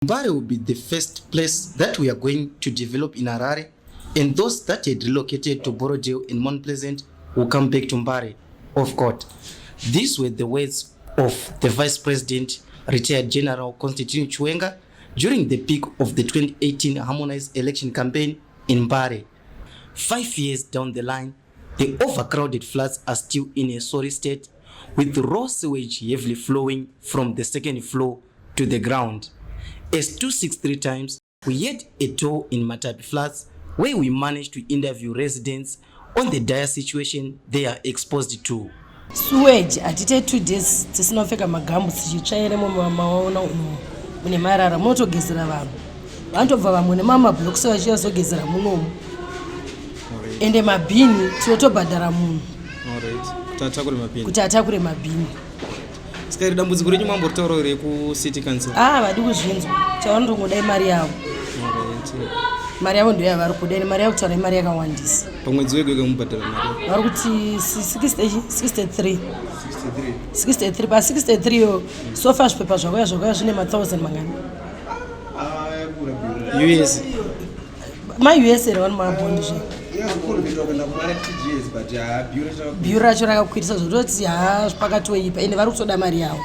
Mbare will be the first place that we are going to develop in Harare, and those that had relocated to Borrowdale and Mount Pleasant will come back to Mbare, of course. These were the words of the Vice President, retired General Constantino Chiwenga, during the peak of the 2018 Harmonized Election Campaign in Mbare. 5 years down the line, the overcrowded flats are still in a sorry state, with raw sewage heavily flowing from the second floor to the ground. As 263 Times, we had a tour in Matapi Flats, where we managed to interview residents on the dire situation they are exposed to. Sewage, hatite 2 days tisina kupfeka magumboots, tichitsvairemo. Maona umo mune marara, munotogezera vanhu, vanotobva vamwe nemamablocks vachiyazogezera munomu. Ende mabhini tinotobhadhara munhu kuti atakure mabhini. Kuti atakure mabhini. Saka iri dambudziko renyu mamboritaurawo here kucity council? Ah, vadi kuzvinzwa. Chavanotongodai mari yavo. Mari yavo ndo yavari kuda, ende mari yavo kutaura imari yakawandisa. Pamwedzi wega wega mubhadhara mari? Vari kuti 60, 63, 63. Pa63 yo, so far zvipepa zvakauya zvakauya zvine ma1000 mangani? US. MaUS here vano mabhondi zve? Bill racho rakakwirisa zvototi ha, pakatoipa, ende vari kutoda mari yavo.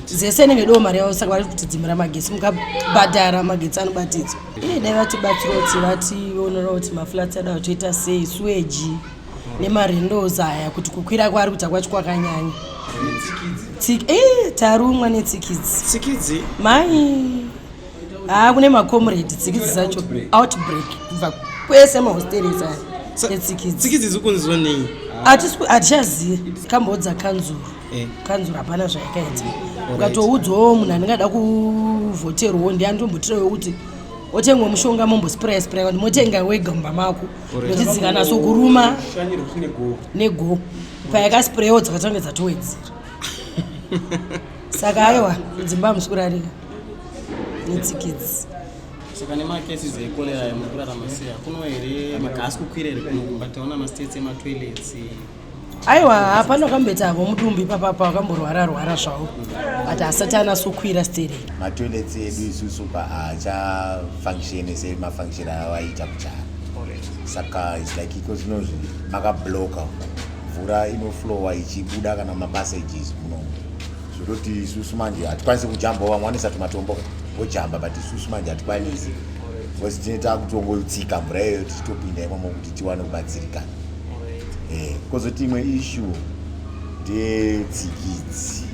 Zese inenge idiwo mari yavo, saka vari kutidzimira magetsi. Mukabhadhara magetsi anobatidzwa. Iye dai vatibatsira kuti vationera kuti maflats ada vatoita sei, sewage nemarentals aya, kuti kukwira kwaari kuita kwacho kwakanyanya. Tarumwa netsikidzi. Tsikidzi? Mai, haa, kune macomrade, tsikidzi dzacho, outbreak kubva kwese mahostelers aya etsikidzi. Tsikidzi dziri kunziwa nei? Hatichazivi. Kamboudza kanzuru. Kanzuru hapana zvayakaita. Ukatoudzawo munhu anenge ada kuvhoterwawo, ndiani kuti otengwa mushonga, mombospraya spraya, kuti motenga wega mumba mako, nochidzikana sokuruma nego. Payakasprayawo dzakatanga dzatowedzera. Saka aiwa, mudzimba hamusi kurarika netsikidzi. Saka nemacases ekolera aya, muri kurarama sei? Hakuno here magasi kukwira here kuno kumba? Taona mastates ematoilets. Aiwa, hapana. Wakamboita havo mudumbu ipapapa, wakamborwara rwara zvavo, but asati anasokwira stereki. Matoilets edu isusu haachafunctioni semafunction avaita kudhara, saka its like iko zvinozvi makabloka, mvura inoflowa ichibuda kana mapassages munomu, zvototi isusu manje hatikwanisi kujamba. Vamwe vanoisa tumatombo vojamba, but isusu manje hatikwanisi because tine takutongotsika mvura iyoyo tichitopinda imomo kuti tiwane kubatsirikana. Kozoti imwe issue ndeyetsikidzi.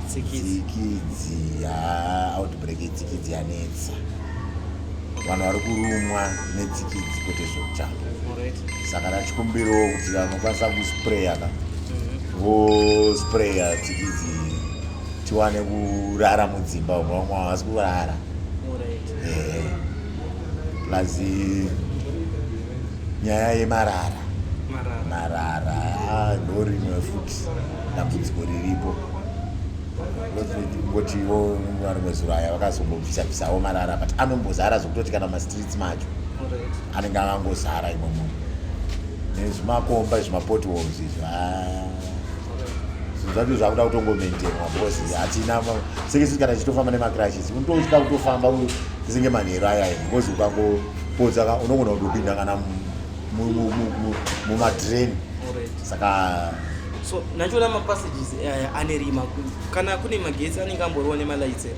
Tsikidzi, ha, outbreak yetsikidzi yanetsa. Vanhu vari kurumwa netsikidzi kwete zvekutamba. Saka rachikumbirawo kuti vanokwanisa kuspreya ka, vospreya tsikidzi, tiwane kurara mudzimba. Vamwe vamwe havasi kurara. Plus nyaya yemarara, marara ndo rimwe futi dambudziko riripo. Ngotiwo rimwe zuro aya vakazombobvisa bvisawo marara, but anombozara zvokutoti kana mastreets macho anenge akangozara imomo nezvimakomba, zvimapotholes izvi. Zvinhu zvacho zvakuda kutongomaintainwa because hatina sekesi. Kana tichitofamba nemacrutches, unototya kutofamba senge manheru ayaya because ukangopotsa unogona kutopinda kana mumadrain, saka So nachiona mapassages aya ane rima. Kana kune magetsi, anenge amboriwa nemalights here?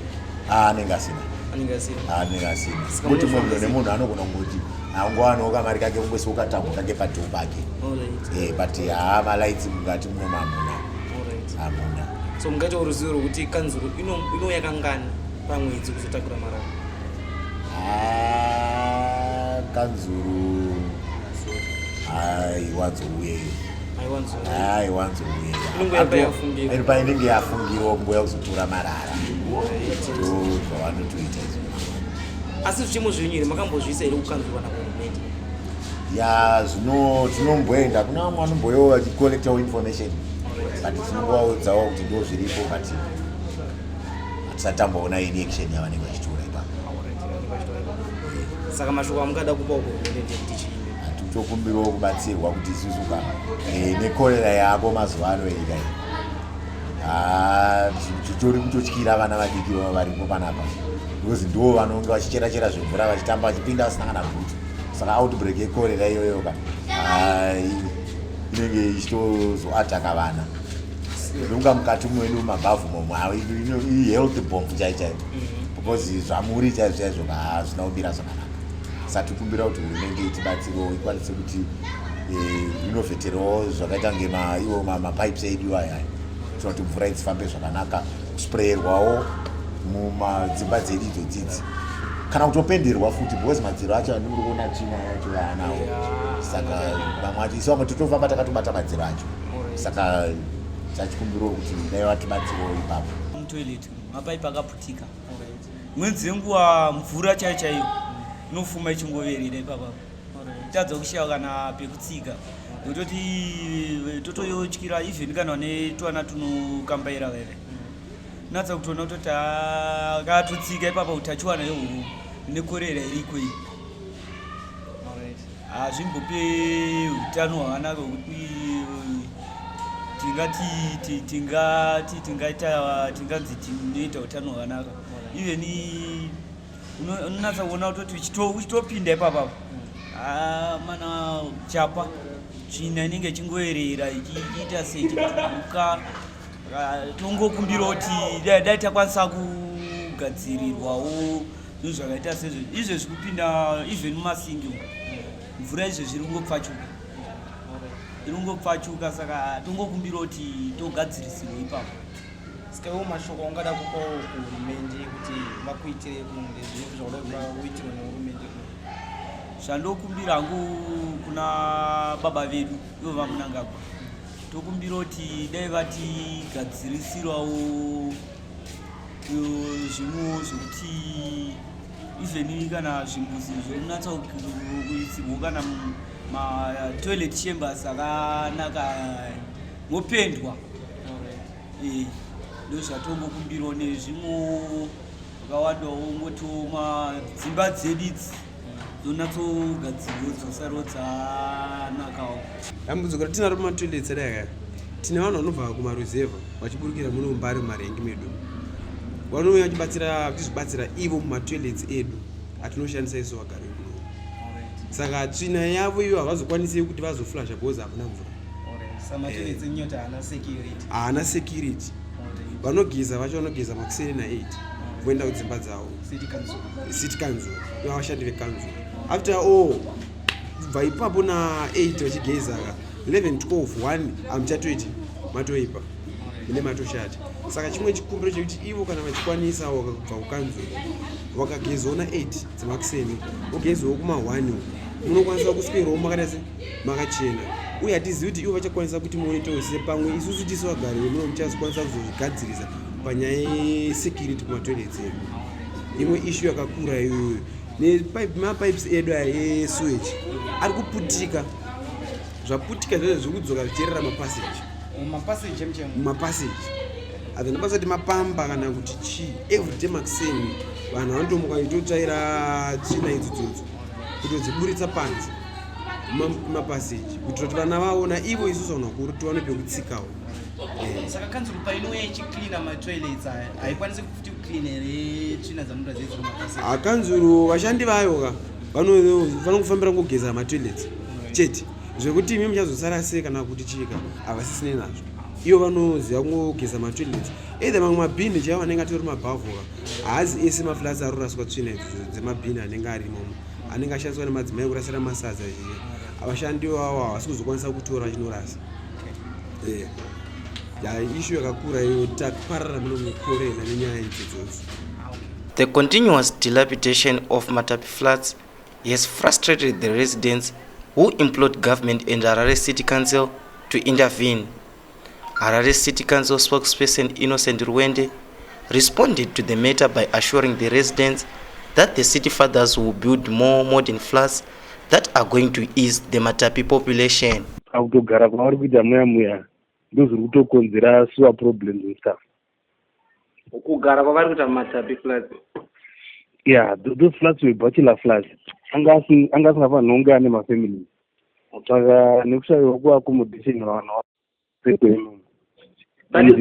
Anenge asina. Anenge asina. Anenge asina. Kuti munhu nemunhu anogona kungoti angowanawo kamari kake, kungoisa katambo kake padhoo pake. But haa, malights mukati muno hamuna. Hamuna. So mungaitawo ruzivo rwokuti kanzuro inouya kangani pamwedzi kuzotakura marara? Ah, kanzuru haiwanzouyeyo. Haiwanzouye. Inongoya payafungiwa. Painenge yafungiwa kumboya kuzotora marara, ndo zvavanotoita izvozvo. Asi zvichemo zvenyu here makambozviisa here kukanzuru kana kuhurumende? Ya, zvino tinomboenda kuna vamwe vanomboyawo vachicollectawo information, but tinongovaudzawo kuti ndo zviripo, but hatisati tamboona any action yavanenge vachitora ipapo. Saka mashoko amungada kupawo kuhurumende ndekuti chii? Tokumbirawo kubatsirwa kuti isusu ka nekorera yako mazuva ano ika. Haa, titori kutotyira vana vadiki vava varipo panapa because ndivo vanonge vachichera chera zvemvura, vachitamba, vachipinda vasina kana bhutsu. Saka outbreak yekorera iyoyo ka inenge ichitozoataka vana. Ndokunga mukati mwedu mabhavhu momo, ihealth bomb chai chaiyo, because zvamuri chaizvo chaizvo ka hazvina kumira zvakanaka. Saka tikumbira kuti hurumende itibatsirewo, ikwanise kuti renovaterewo zvakaita kunge iwo mapipes edu aya, kuitira kuti mvura idzifambe zvakanaka, kusprayerwawo mumadzimba dzedu idzodzidzi, kana kutopenderwa futi, because madziro acho andimuri kuona tsvina yacho yaanawo. Saka vamwe acho, isu vamwe totofamba takatobata madziro acho. Saka tachikumbirawo kuti dai vatibatsirewo ipapo. Mutoilet mapaipi akaputika. Mwedzi dzenguva mvura chaiyo chaiyo inofuma ichingoverera ipapapo, tadza kushayiwa kana pekutsika, nekutoti totoyotyira. Even kana vane twana tunokambaira veve natsa kutoona kutoti akatotsika ipapa, utachiwana yehuhu nekorera iriko iyi, hazvimbope utano hwakanaka hwekuti tingati tingaita, tinganzi tinoita utano hwakanaka. Even unonatsa kuona kutoti uchitopinda ipapapo, mana chapa tsvina inenge ichingoerera, ichiita seichiguka. Tongokumbira kuti dai takwanisa kugadzirirwawo zvinhu zvakaita sezvo izvezvi kupinda even mumasingi umu, mvura izvezvi iri kungopfachuka, iri kungopfachuka. Saka tongokumbira kuti togadzirisirwa ipapo. Saka iwo mashoko aungada kupawo kuhurumende kuti vakuitire kuno, ndezvipi zvauda kuti vauitirwe nehurumende kuno? Zvandokumbira hangu kuna baba vedu ivo vaMnangagwa, tokumbira kuti dai vatigadzirisirawo zvimwewo zvekuti even kana zvimbuzi zvekunatsa kuisirwo, kana matoilet chambers akanaka, mopendwa. Ndo zvatongokumbirawo, nezvimwewo zvakawandawo. Ngotiwo dzimba dzedu idzi dzonatsogadzirwa, dzosarawo dzanakawo. Dambudziko ratinaro pamatoilets edu akaya, tine vanhu vanobva kumaruzevha vachiburukira muno muMbare, mumarengi medu, vanouya vachibatsira, vachizvibatsira ivo mumatoilets edu atinoshandisa isu vagari vekuno. Saka tsvina yavo iyo havazokwanisi kuti vazoflasha because hamuna mvura. Samatoilets enyota haana security. Haana security. Vanogeza vacho vanogeza makuseni na8, voenda kudzimba dzavo. City council. City council, ivo vashandi vecouncil, after all kubva ipapo na8 vachigeza ka, 11, 12, 1 hamuchatoiti, matoipa mune matoshata. Saka chimwe chikumbiro chekuti ivo kana vachikwanisa kubva kukanzuro vakagezawo na8 dzemakuseni, vogezawo kuma1 uku, munokwanisa kuswerawo makaita se makachena. Uye hatizivi kuti ivo vachakwanisa kuti monitowo pamwe isusu tisu vagari vemuno muchazokwanisa kuzozvigadzirisa panyaya yesecurity kumatoilets edu. Imwe issue yakakura iyoyo, mapipes edu aya esewage ari kuputika. Zvaputika zvazvo zviri kudzoka zvichierera mapassage. Mapassage emuchemo? Mapassage hazvina basa kuti mapamba kana kuti chii. Everyday makuseni vanhu vanotomuka vachitotsvaira tsvina idzodzodzo, kutodziburitsa panze mapassage, kuitira kuti vana vaona ivo, isusu vanhu vakuru tiwane pekutsikawo. Saka kanzuru painouya ichicleana matoilets aya, haikwanisi futi kucleana here tsvina dzamunoita dzei dziri mumapassage? Hakanzuru vashandi vayo ka vanongofambira kugeza matoilets chete. Zvekuti imi muchazosara sei kana kuti chika, havasisine nazvo. Ivo vanoziva kungogeza matoilets, either mamwe mabhini chaivo anenge atori mabhavhu ka, haazi ese maflats aroraswa tsvina idzodzo dzemabhini anenge arimomo, anenge ashandiswa nemadzimai kurasira masadza zhiya. Vashandi vavo havasi kuzokwanisa kutora vachinorasa. Ya, issue yakakura iyo, taparara muno mukorera nenyaya idzodzodzo. The continuous dilapidation of Matapi Flats has frustrated the residents, who implored government and Harare City Council to intervene. Harare City Council spokesperson Innocent Ruwende responded to the matter by assuring the residents that the city fathers will build more modern flats that are going to ease the Matapi population. Pakutogara kwavari kuita muya muya, ndozviri kutokonzera sewer problems and stuff. Kugara kwavari kuita muMatapi Flats? Yeah, those flats were bachelor flats, anga asingafaniri kunge ane mafamilies. Saka nekushayiwa kuaccommodation, vanhu sekwenu. And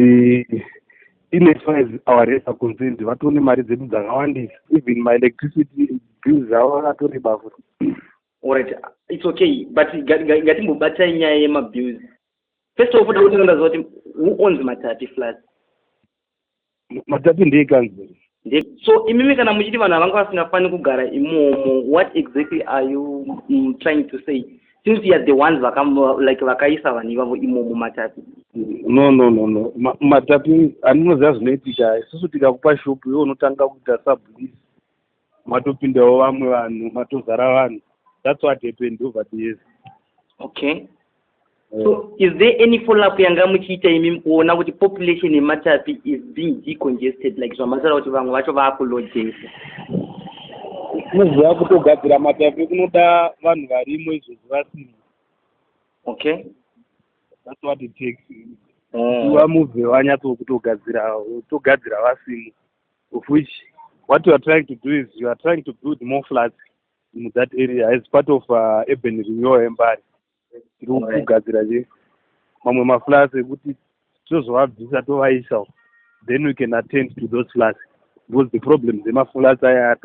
in as far as our rates are concerned, vatone mari dzedu dzakawandisa, even maelectricity bills avo akatoreba futi. Alright, it's okay, but ngatimbobatai nyaya yemabills. First of all, toda kutanga ndaziva kuti who owns Matapi Flats? Matapi ndeekanzuru. So imimi kana muchiti vanhu vanga vasingafani kugara imomo, what exactly are you trying to say, since you are the ones like vakaisa vanhu ivavo imomo Matapi? No, no, no, no. Matapi andinoziva zvinoitika. Isusu tikakupa shopu, iwe unotanga kuita sublease, matopindawo vamwe vanhu, matozara vanhu. That's what happened over the years. Okay, so is there any follow up yanga muchiita imi kuona kuti population yeMatapi is being decongested, like zvamataura kuti vamwe vacho vaakulojesa? Unoziva, kutogadzira Matapi kunoda vanhu varimo izvozvo vasimo. That's what it takes. Vamubve vanyatsokutogadzira, togadzira vasimo, of which what you are trying to do is you are trying to build more flats in that area as part of urban renewal yeMbare. Tiri kugadzira che mamwe maflats ekuti tozovabvisa tovaisa, then we can attend to those flats, because the problems emaflats aya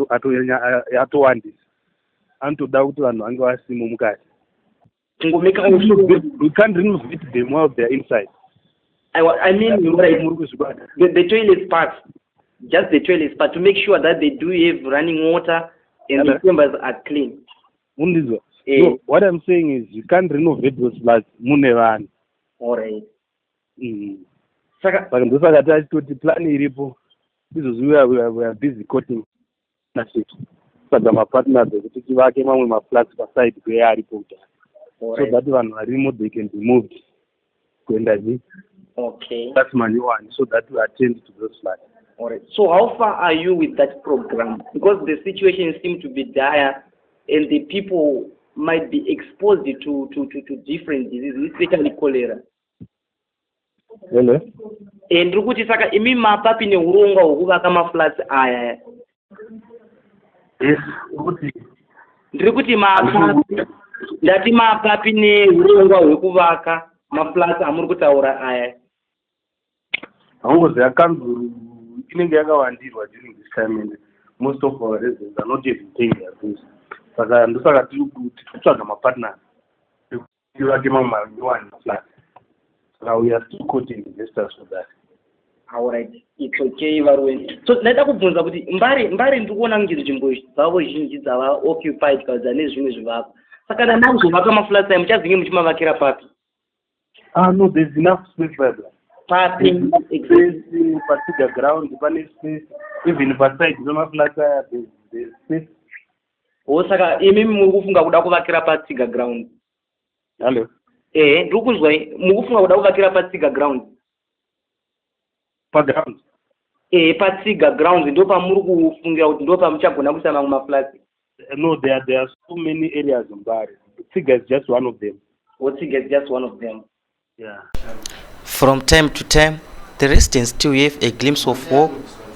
atowandisa, anotoda kuti vanhu vange vasimo mukati. Kungomeka We can't renovate them while they are inside. I mean, right, muri kuzvibata. The toilet part, just the toilet part, to make sure that they do have running water and Hello? the chambers are clean. Mundizwa? Eh. No, what I'm saying is you can't renovate those flats mune vanhu. All right. Saka Saka ndosaka tachitoti plan iripo izvozvi, we are busy courting partnership, kutsvaga mapartners ekuti tivake mamwe maflats paside kwearipo kudhara, so that vanhu varimo, they can be moved kuenda chi that's manyowani, so that we attend to those flats. All right. So how far are you with that program? Because the situation seems to be dire and the people might be exposed to different diseases, especially cholera. Hello? Ndiri kuti saka imi mapapi neurongwa hwekuvaka maflats aya? Yes, kuti Ndiri kuti mapapi, ndati mapapi neurongwa hwekuvaka maflats amuri kutaura aya? Haungoziva, kanzuru inenge yakawandirwa during this time and most of our residents are not even paying their bills. Saka ndosaka tiri kutsvaga mapartners ekuti tivake mamwe manyowani maflats. Saka we are still courting investors for that. Alright, it's okay, varuweni. So ndaida kubvunza kuti Mbare ndiri kuona kunge nzvimbo dzavo zhinji dzava occupied kana dzane zvimwe zvivakwa. Saka kana makuzovaka maflats aya, muchazinge muchimavakira papi? Ah, no, there's enough space, brother. Papi? Space patsiga ground, pane space even paside pemaflats aya, there's space. O, saka imimi muri kufunga kuda kuvakira patsiga ground? Hallo? Ehe, ndiri kunzwai. Muri kufunga kuda kuvakira patsiga ground? Paground. Ehe, patsiga ground ndo pamuri kufungira kuti ndo pamuchagona kuisa mamwe maflats? No, there are so many areas Mbare. Tsiga is just one of them. O, Tsiga is just one of them. Yeah. From time to time, the residents still have a glimpse of hope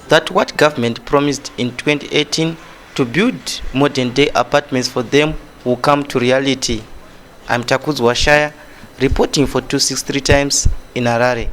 that what government promised in 2018 to build modern day apartments for them will come to reality. I'm Takudzwa Shaya, reporting for 263 Times in Harare.